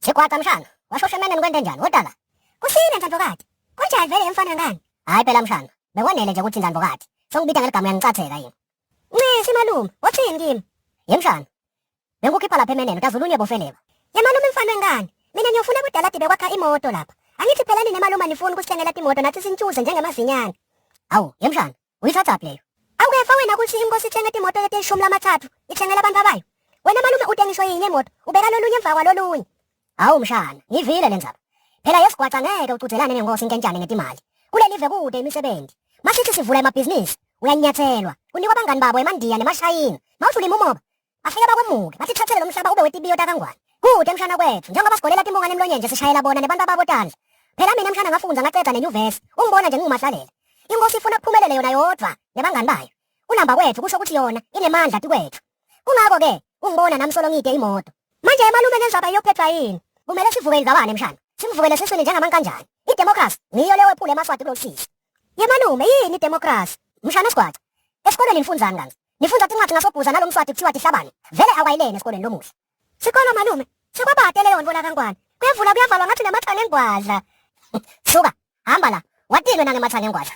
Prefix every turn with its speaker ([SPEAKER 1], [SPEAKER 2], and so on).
[SPEAKER 1] Sigwaca mshana, washosha emeneni kwente njani? Wodala.
[SPEAKER 2] Kusile Nzandvokati. Kunjani vele emfana ngani?
[SPEAKER 1] Hayi phela mshana, bekwanele nje ukuthi Nzandvokati. Songibita ngeligama uyangicatheka yini?
[SPEAKER 2] Ncesi malume, wathini kimi?
[SPEAKER 1] Ye mshana, bengikukhipha lapha emeneni utazulunye bofeleba.
[SPEAKER 2] Ye malume mfana wengane, mina ngiyofuna kudaladi bekwakha imoto lapha. Angithi phela nine malume anifuni kusithengela imoto nathi sintshuze njengemazinyane.
[SPEAKER 1] Hawu, ye mshana, uyithathaphi leyo?
[SPEAKER 2] Awukefa wena ukuthi inkosi ithenga imoto letishumi lamathathu, ithengela abantu abayo. Wena malume ute ngisho yinye imoto, ubeka lolunye emva kwalolunye.
[SPEAKER 1] Hawu mshana, ngivile le ndzaba. Phela yesigwaca ngeke ucudzelane nenkosi inkentshane ngetimali. Kuleli live kude imisebenzi. Masithi sivula emabhizinisi, uyanyathelwa. Unikwa abangani babo emandiya nemashayina. Mawuthi ulima umoba, bafike bakwemuke, bathi thathele lo mhlaba ube wetibiyo takangwane. Kude mshana kwethu, njengoba sigolela timongane emlonyeni nje sishayela bona nebantu ababo tandla. Phela mina mshana ngafundza ngaceda nenyuvesi, ungibona nje ngingumahlalela. Inkosi ifuna kuphumelele yona yodwa nebangani bayo. Kulamba kwethu kusho ukuthi yona inemandla tikwethu. Kungakho-ke ungibona nami solo ngide imoto.
[SPEAKER 2] Manje malume lenzaba iyophethwa yini?
[SPEAKER 1] Kumele sivuke indlwane mshana. Simvukele siswini njengamankanjani. Idemocracy ngiyo leyo ephule emaswati kulolu sisi.
[SPEAKER 2] Ye malume yini idemocracy?
[SPEAKER 1] Mshana sigwaca. Esikolweni nifundzani kanti? Nifundza tincwadi ngasobhuza nalomswati kuthiwa tihlabane. Vele awayilene esikolweni lomuhla.
[SPEAKER 2] Sikolo malume, sekwabate leyo nto la kaNgwane. Kuyavula kuyavalwa ngathi namathanga engwadla.
[SPEAKER 1] Suka, hamba la. Watilwe nangemathanga engwadla.